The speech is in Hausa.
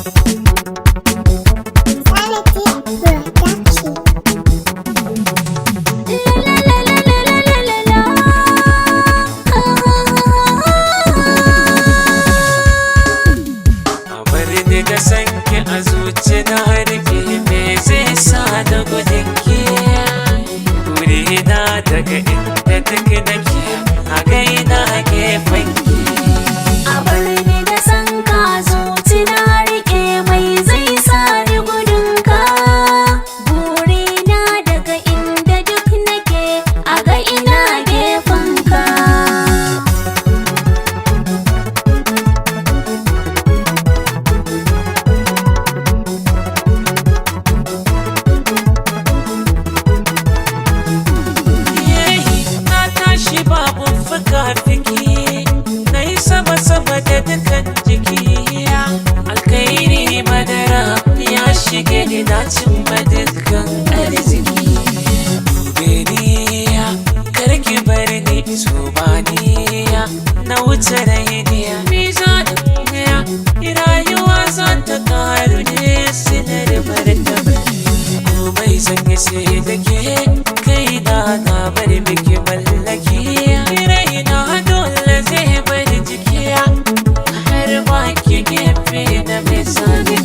Sanity Production. La la la la la la la la. A bar ni da sanki a zuci na rike, me zai sa da gudunki? Burina daga inda duk nake a gaina gefen ki. A bar ni da san ka zuci na rike, mai zai sa ni gudun ka? Burina daga inda duk nake a ga ina gefen ka. Yehi, na tashi babu fuka-fiki, na yi sama-sama da dukan jiki. Alkairi madara ya shige ni, na cimma dukkan arziki. Dube ni, karki bar ni, tubaniya na wuce rainiya. Mizanin rayuwa za ta karu ne silar martaba. Komai zan yi sai da ke, kai na na bari miki mallaki. Raina dole zai bari jiki, har ba ki gefe na mai sani.